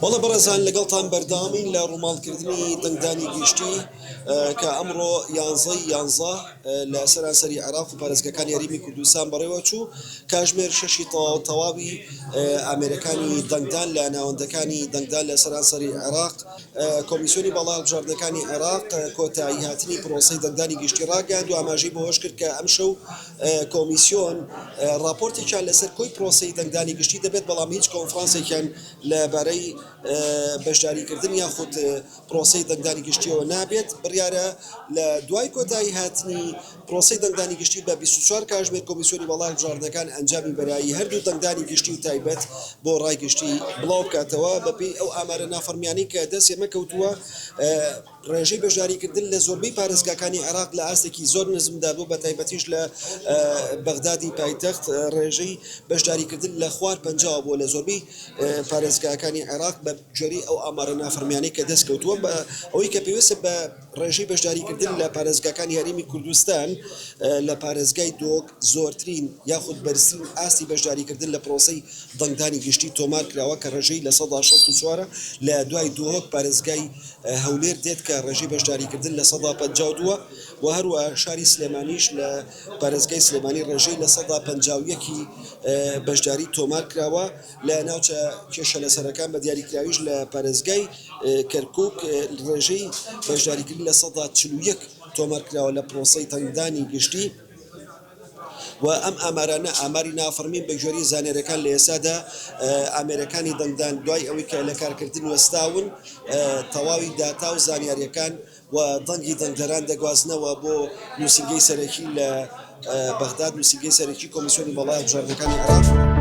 بەڵێ بەڕێزان لەگەڵتان بەردەوامین لە ڕووماڵکردنی دەنگدانی گشتی کە ئەمڕۆ یانزەی یانزە لە سەرانسەری عێراق و پارێزگاکانی هەرێمی کوردستان بەڕێوەچوو کاژمێر شەشی تەواو تەواوی ئامێرەکانی دەنگدان لە ناوەندەکانی دەنگدان لە سەرانسەری عێراق کۆمیسیۆنی باڵای هەڵبژاردنەکانی عێراق کۆتایی هاتنی پرۆسەی دەنگدانی گشتی ڕاگەیاند و ئاماژەی بەوەشکرد کە ئەمشەو کۆمیسیۆن ڕاپۆرتێکیان لەسەر کۆی پرۆسەی دەنگدانی گشتی دەبێت، بەڵام هیچ کۆنفرانسێکیان لەبارەی بەشداریکردن یاخود پرۆسەی دەنگدانی گشتیەوە نابێت. بڕیارە لە دوای کۆتایی هاتنی پرۆسەی دەنگدانی گشتی بە 24 کاژمێر کۆمیسیۆنی باڵای هەڵبژاردنەکان ئەنجامی بەرایی هەردوو دەنگدانی گشتی و تایبەت بۆ ڕای گشتی بڵاو بکاتەوە. بەپێی ئەو ئامارە نافەرمیانەی کە دەست ئێمە کەوتووە، ڕێژەی بەشداریکردن لە زۆربەی پارێزگاکانی عێراق لە ئاستێکی زۆر نزمدا بوو، بەتایبەتیش لە بەغدادی پایتەخت ڕێژەی بەشداریکردن لە خوار پەنجاوە بووە لە زۆربەی پارێزگاکانی عێراق بە گوێرەی ئەو ئامارە نافەرمیانەی کە دەستکەوتووە بە ئەوەی کە پێویستە بە ڕێژەی بەشداریکردن لە پارێزگاکانی هەرێمی کوردستان لە پارێزگای دهۆک زۆرترین یاخود بەرزترین ئاستی بەشداریکردن لە پرۆسەی دەنگدانی گشتی تۆمار کراوە کە ڕێژەی 64% ە، لە دوای دهۆک پارێزگای هەولێر دێت کە ڕێژەی بەشداریکردن 52% ە و هەروەها شاری سلێمانیش لە پارێزگای سلێمانی ڕێژەی 51% ی بەشداری تۆمار کراوە. لە ناوچە کێشە لەسەرەکان بە دیاریکراویش لە پارێزگای کەرکوک ڕێژەی بەشداریکردن 41% تۆمار کراوە لە پرۆسەی دەنگدانی گشتی. و ئەم ئامارانە ئاماری نافەرمین بە گوێرەی زانیاریەکان لە ئێستادا ئامێرەکانی دەنگدان دوای ئەوەی کە لە کارکردن وەستاون تەواوی داتا و زانیاریەکان و دەنگی دەنگدەران دەگوازنەوە بۆ نووسینگەی سەرەکی لە بەغداد نووسینگەی سەرەکی کۆمیسیۆنی باڵای هەڵبژاردنەکانی عێراق.